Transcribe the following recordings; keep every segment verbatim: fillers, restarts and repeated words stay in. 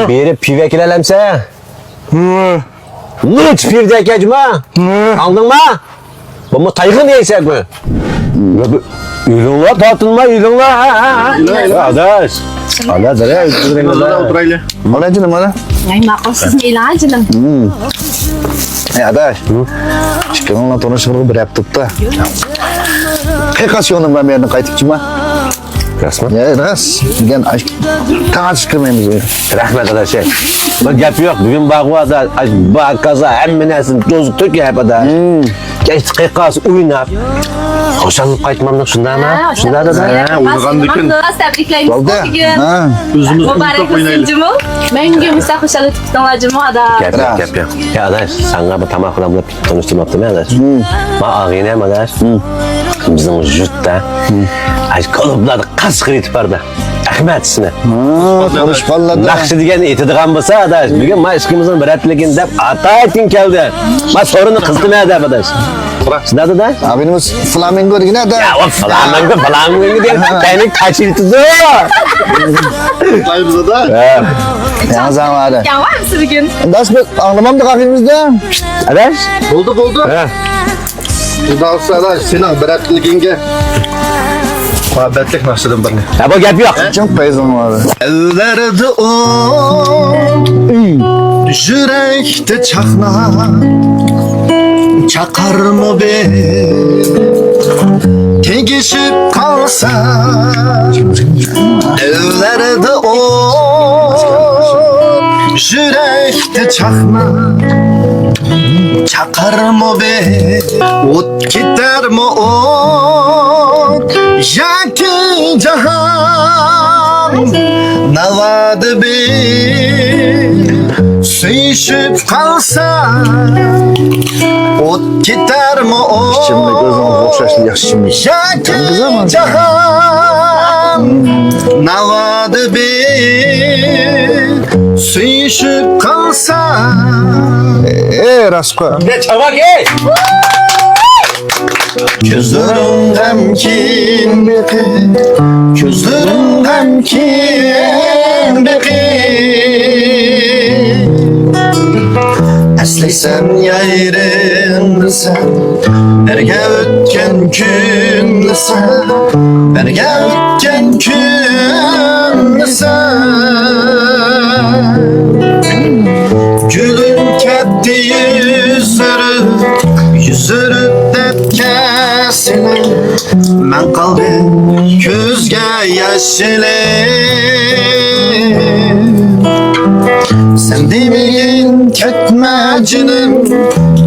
بېرىپ پىۋا ئەكىلەلەمسەن؟ نېمە پىۋا دەيكەن جۇما؟ ئاڭلىدىڭما؟ بۇمۇ تايغىن دەيسەنغۇ. ئۆلۈڭلار تارتىنما، ئۆلۈڭلار. ئاداش. ئاداش، ئۆلۈڭلار. ئولتۇرايلى. مانا جېنىم، مانا. ئاي، ماقۇل، سىز مەيلى، جېنىم. ئەي ئاداش، ئىككىڭلار تونۇشۇپ بىر ھەپتە بوپتۇ. قېقاس يولۇم بار، مەن قايتىپ چىما. راستمۇ؟ يا، راست. دېگەن، تاڭ ئاچىش كىرمەيمىز. رەھمەت ئاداش. بىر گەپ يوق. بۈگۈن بارغۇ ئاداش، بار كازا، ھەممە نەرسىنى توزۇپ تۆكۈپ ئاداش. كەچتە قېقاس ئويناپ، خۇشاللىنىپ قايتمامدۇق، شۇنداقمۇ؟ شۇنداق دادا. ئوينىغاندىكىن. تەبرىكلەيمىز بۈگۈن. ئۆزىمىز مۇبارەك بولسۇن جۇمۇ. مەڭگۈ مۇشۇنداق خۇشال ئۆتۈپ كېتىڭلار جۇمۇ ئادا. گەپ يوق، گەپ يوق. يا ئاداش، ساڭا بىر تاماق بىلەن تونۇشتۇرماپتىمەن ئاداش. ما ئاغىنەم ئاداش. بىزنىڭ يۇرتتا، ئاش كۇلۇبلاردا قاسقىر ئېتىپ باردا. ئەخمەت ئىسمى. ناخشا دېگەن ئېيتىدىغان بولسا ئاداش، بۈگۈن ما ئىشقىمىزنىڭ بىر ھەپتىلىكىنى دەپ ئاتايتىن كەلدى. ما سورۇننى قىزىتىمەن دەپ ئاداش. شۇنداق دادا؟ ئابىنىمىز فلامىنگو دېگىنە ئاداش. يا، ئۇ فلامىنگو، فلامىنگو دېگەن كەينىگە قاچىۋېتىدۇ. قايمىز ئاداش. ياڭزاڭ ئاداش. ياڭ ۋارمىسى بۈگۈن؟ ئاداش، بىز ئاڭلىمامدۇق ئاخىرىمىزدا. ئاداش؟ بولدى، بولدى. خۇدا خالىسا، سېنىڭ بىر ھەپتىلىكىڭگە مۇھەببەتلىك ناخشىدىن بىرنى. يا، بۇ گەپ يوق. جىڭ پەيزىڭ بار. ئەللەردە ئوت، يۈرەكتە چاقناق، چاقارمۇ بىر تېگىشىپ قالسا. ئەللەردە ئوت، يۈرەكتە چاقناق، چاقارمۇ بىر ئوت، كېتەرمۇ ئوت ياكى جاھان؟ ناۋادا بىر سۆيۈشۈپ قالسا، ئوت كېتەرمۇ ئوت؟ ئىچىملىك ئۆزىڭىزگە ئوخشاش ياخشى ئىچىملىك. ياكى جاھان؟ ناۋادا بىر سۆيۈشۈپ قالسا. ئەي، راستقۇ. كۆزلىرىڭ غەمكىن بېقىپ، كۆزلىرىڭ غەمكىن بېقىپ، ئەسلەيسەن يايرىم بىلسەن، بىرگە ئۆتكەن كۈننى سەن، بىرگە ئۆتكەن كۈننى سەن. گۈلۈم كەتتى يۈز ئۆرۈپ، يۈز ئۆرۈپ دەپكە سېلىپ، مەن قالدىم كۆزگە ياش ئېلىپ. سەن دېمىگىن كەتمە جېنىم،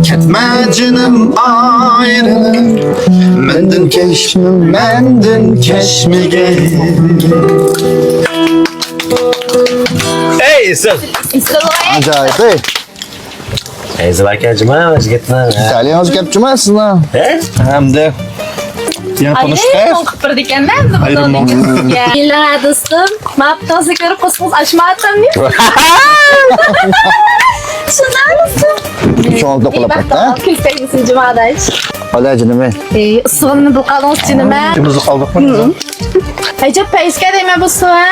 كەتمە جېنىم ئايرىلىپ، مەندىن كەچمە، مەندىن كەچمىگىن. ئەي ئېسىل! ئەستەغپۇرۇللا. ئاجايىپ، ئەي. ئەي، زىباكە جۇما يىگىتنىڭ. سەلىڭىز كەپ جۇما سىزنىڭ. ھە؟ ھەمدە يېڭى تونۇشتۇق. ئايرىم مۇڭ قىپ بېرىدىكەنمەن. ئايرىم مۇڭ. يېڭى دوستۇم، ماپتىڭىزنى كۆرۈپ قوسىقىڭىز ئاچمايۋاتامدۇ؟ شۇنداق دوستۇم. كۆڭۈل توقلاپ قاپتۇ. كۈلسەيمىسىن جۇماداش. ئالا جېنىم ئەي. ئىسسىغىنىمنى بىل قالدىڭىز جېنىم ئەي. ئىككىمىز قالدۇقمۇ؟ ئەجەب پەيزكەن دەيمەن بۇ سۇ، ھە؟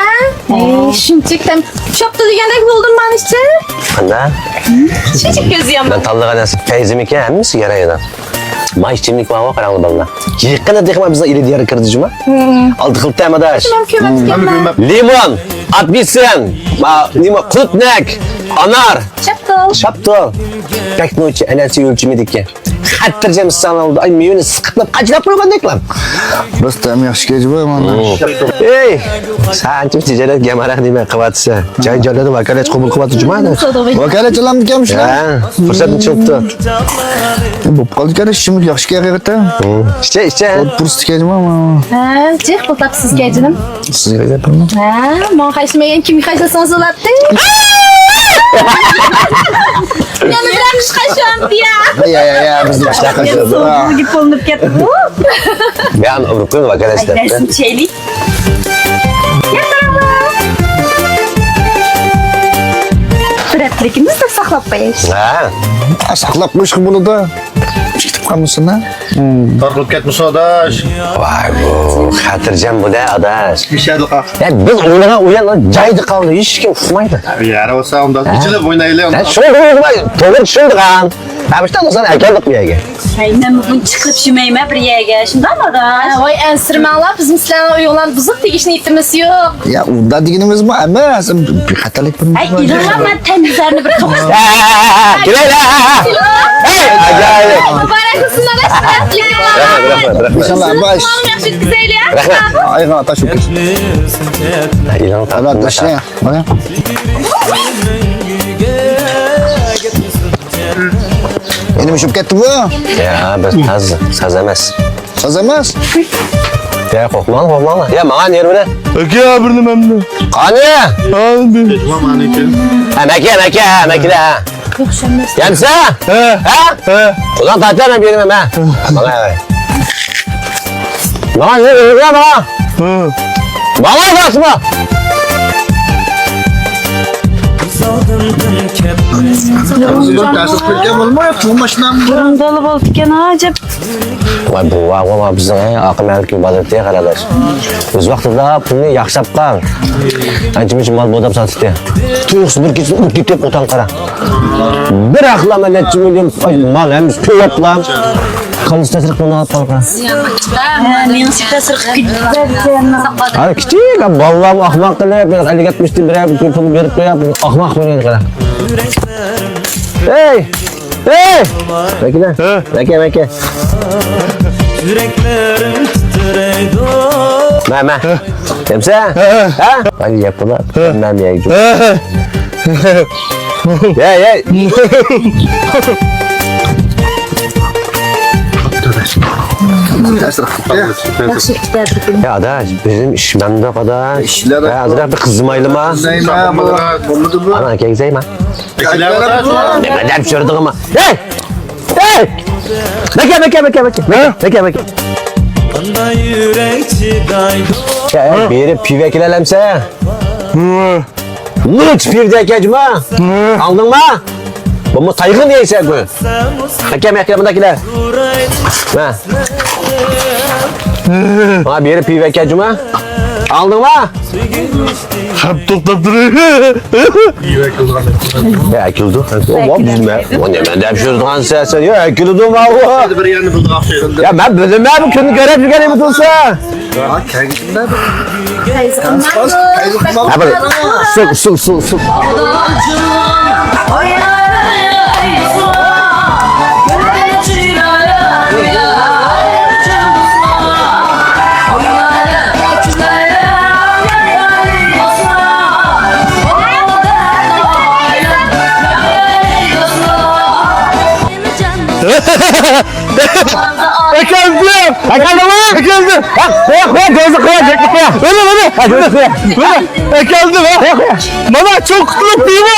ئەي، شۇنچىلىك تەم. شاپتۇ دېگەندەك بولدۇم مانا ئىچى. قانداق؟ شۇنچىلىك كۆزى يامان. مەن تاللىغان نەرسە پەيزىمىكەن، ھەممىسى يارايدۇ. ما ئىچىملىك بارغۇ، قاراڭلار بالىلار. يېقىندا تېخى بىزنىڭ ئىلى دىيارغا كىردى جۇما. ئالتە خىل تەم ئاداش. لىمون، ئاپېلسىن، ما، نېمە، قۇلۇپنەك، ئانار. شاپتۇل. شاپتۇل. بەك نوچى، ئەنەسى ئۆلچىمىدىكى. خەتىرجەم سانالدى. ئاي، مېۋىنى سىقىپ قاچىلاپ قويغاندەكلا. راست تەم ياخشىكەن جۇما مانا. ئەي، سەن ئانچە تىجارەت گەمەرەق نېمە قىلىۋاتىسەن؟ جان جانلىرىنى ۋاكالەت قوبۇل قىلىۋاتىدۇ جۇما. ۋاكالەت ئالامدىكەنمۇ شۇ؟ ھە، پۇرسەتنى چېلىپتۇ. بولۇپ قالدىكەن، ئىچىملىك ياخشىكەن ھەقىقەتەن. ئىچە، ئىچە. پۇرسەتكەن جۇما. ھە، جىق بولۇپ سىزگە جېنىم. سىزگە گەپمۇ؟ ھە، ماڭا خەجلىمىگەن كىمگە خەجلىسىڭىز بولاتتى؟ يەنە بىر قىش خەجلەمدى يا. يا، يا، يا، بىزنى باشلاپ خەجلەمدى. سوغۇقلۇق بولۇپ كەتتى بۇ. يا، ئۇنى ئۇرۇپ قويۇڭ، ۋاكالەت. بىر ھەپتىلىكىمىزنى ساقلاپ قويايلى. ھە. ساقلاپ قويۇشقا بولىدۇ. قالمىسۇن ھە. تارقىلىپ كەتمىسۇن ئاداش. ۋاي بۇ خاتىرجەم بۇ دە ئاداش. ئىنشاللا. يا بىز ئوينىغان ئويۇن جايىدا قالدى، ھېچكىم ئۇقمايدۇ. يەنە بولسا ئۇنداق ئىچىلىپ ئوينايلى. شۇڭا توغرا چۈشەندىڭ. ھە بىشتا دوستلار ئەكەلدۇق بۇ يەرگە. ھەي مەن بۈگۈن چىقىپ يۈرمەيمەن بىر يەرگە، شۇنداقمۇ ئاداش؟ ۋاي ئەنسىرىمەڭلار، بىزمۇ سىلەرنىڭ ئويۇڭلارنى بۇزۇپ تېگىشنى نىيىتىمىز يوق. يا ئۇنداق دېگىنىمىزمۇ ئەمەس، بىخەتەرلىك بىر. ھەي ئىلىڭلار، مەن تەمىزلەرنى بىر توختىتىپ. كېلەيلى. ھەي ئاجايىپ. مۇبارەك بولسۇن ئاداش، بەختلىك بولۇڭلار. رەھمەت، رەھمەت، رەھمەت. ئىنشاللا ئاباش. ياخشى ئۆتكۈزەيلى. رەھمەت. ئايغا ئاتا شۇكۇر. ئىلىڭ ئاباش. يەنە مۇشۇپ كەتتى بۇ. يا بىز ساز، ساز ئەمەس. ساز ئەمەس. يا قورقماڭ، قورقماڭ. يا ماڭا نېرۋىنى. ئاكا بىر نېمەمنى. قانى. ھە مەكە، مەكە، مەكە. يەمسە؟ ھە. ھە؟ ھە. قولان تارتىۋەر مەن بېرىمەن ھە. ماڭا. ماڭا نېرۋىنى ماڭا. ھە. ماڭا باسما. بۇرۇندىلا بولىدىكەن ھاجەپ. ۋاي بۇ ۋاي ۋاي بىزنىڭ ئاقىمەلىكىم بالىتى قاراداش. ئۆز ۋاقتىدا پۇلنى ياخشىلاپ قال. ئانچە مۇنچە مال بوياپ ساتتى. تۇيۇقسىز بىر كېچىدە ئۇرۇپ كېتىپ ئوتاڭ قارا. بىر ھەقلەم نەچچە مىليون مال ھەممىسى كۆيۈپلا. قالىسى تەسىر قىلىپ قالغان. ھە، مېڭىسى تەسىر قىلىپ كېتىپتۇ. ھە، كىچىك بالىلارمۇ ئاخماق قىلىپ، ئەللىك يەتمىشتىن بىرەر پۇل بېرىپ قويۇپ، ئاخماق قىلىپ قويىدۇ. ھەي! ھەي! مەكە، ھە؟ مەكە، مەكە. يۈرەكلىرىم تىترەيدۇ. مە، مە. ھە. يەمسە؟ ھە. ھە؟ ھە. يە، يە. يا ئاداش، بىزنىڭ ئىش مەندە ئاداش. ئىشلار. ھە، ئازراق بىر قىزىمايلىما؟ قىزىمايما بۇ. بولمىدى بۇ. ئانا ئاكا كەلسەيما. نېمە دەپ يۈردۈڭما؟ ھەي! ھەي! مەكە، مەكە، مەكە، مەكە. ھە؟ مەكە، مەكە. يا، يا، بېرىپ پىۋا ئەكىلەلەمسەن؟ ھە. لۇچ پىۋا ئەكەل جۇما. ھە. ئاڭلىدىڭما؟ بۇمۇ تايغىن يەيسەن بۇ. مەكە، مەكە، مۇنداق كېلە. مە. ماڭا بېرىپ پىۋا ئەكەل جۇما. ئاڭلىدىڭما؟ خەپ توختاپ تۇرۇڭ. يا ئەكىلدۇ. ۋا بىزمە. ۋا نېمە دەپ يۈرىدىغان سەن؟ يا ئەكىلدۇ ماۋۇ. بىر يەرنى بىلدىغان شەي. يا مەن بىلىمەن بۇ كۈندە كۆرۈپ يۈرگەن نېمە تۇرسا. ھە بىر سۇ سۇ سۇ سۇ. ئەكەلدى! ئەكەلدىمۇ؟ ئەكەلدى! ھە، قويە، قويە، كۆزنى قويە، جەكنى قويە. مانا، مانا. ھە، كۆزنى قويە. مانا، ئەكەلدىم، ھە. قويە، قويە. مانا، چوڭ قۇتلۇق دېيىمۇ؟